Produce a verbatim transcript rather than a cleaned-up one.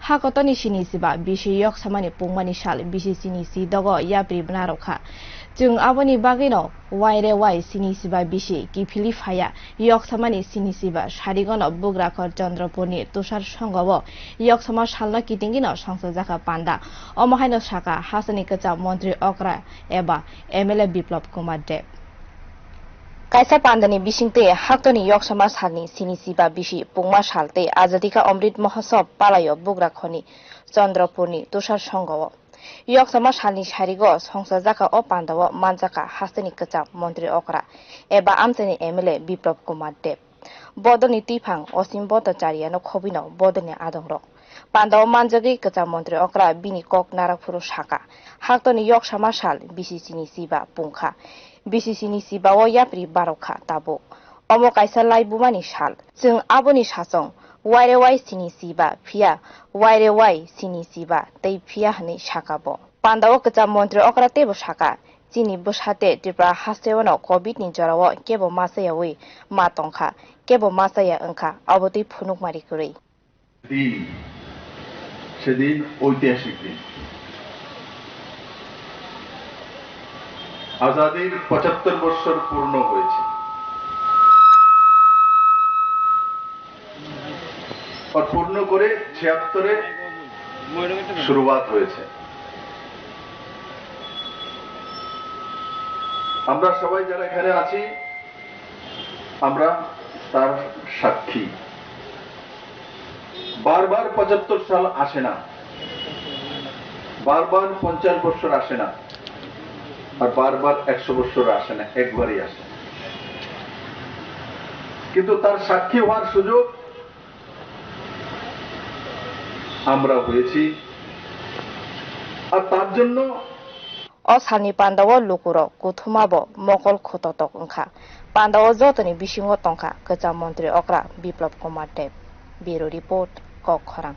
Hakotoni sini siba bisi yoksamani pungmani sal bisi sini si dogo yapri bwna rwkha. Chwng aboni bagwino waire wai sini siba bisi kiphilwi phaiya yoksamani sini siba sarigono Bugrakhor Chandrapurni Tushar Songho-o yoksama salno kitingino songchajakha panda. Omo haino sakha hasteni kwcham montri okra eba M L A Biplab Kumar Deb. Kaisa pandani bisingtwi haktoni yoksama salni sini siba bisi pungma sal tei Azadi Ka Amrit Mahotsav palaio Bugrakhorni Chandrapurni Tushar Songho-o. Yoksama salni sarigo songchajakha o pandao manjakha hasteni kwcham montri okra eba amchaini M L A Biplab Kumar Deb. Bodolni twiphang Osim Bhattacharya no khobwino bodolni adongrok. Pandao manjagwi kwcham montri okra bini kok naraphuru sakha, haktoni yoksama sal bisi sini siba pungkha. Bisi sini siba-o yapri barokha tabuk. Omo kaisa laibumani sal. Chwng aboni sachong, waire wai sini siba, phiya waire wai sini siba tei phiya hwnwi sakha bo. Pandao kwcham montri okra teibo sakha, chini bwsa tei Tripura hasteo no covid ni jorao kebo ma chayawi ma tongkha, kebo ma chaya wngkha, abotwi phunukma ri kwrwi. দিন, সেদিন ঐতিহাসিক দিন। আজাদির পঁচাত্তর বছর পূর্ণ হয়েছে। আর পূর্ণ করে ছিয়াত্তরে শুরুয়াত হয়েছে। আমরা সবাই যারা এখানে আছি, আমরা তার সাক্ষী। বারবার পঁচাত্তর সাল আসে না, বারবার পঞ্চাশ বছর আসে না, আর বারবার একশো বছর আসে না, একবারই আসে। কিন্তু তার সাক্ষী হওয়ার সুযোগ আমরা হয়েছি। আর তার জন্য O salni pandao lukurok kuthumabo mokol khutotok wngkha. Pandao jotoni bisingo tongkha kwcham montri okra Biplab Kumar Deb. Bureau Report, Kok Khorang.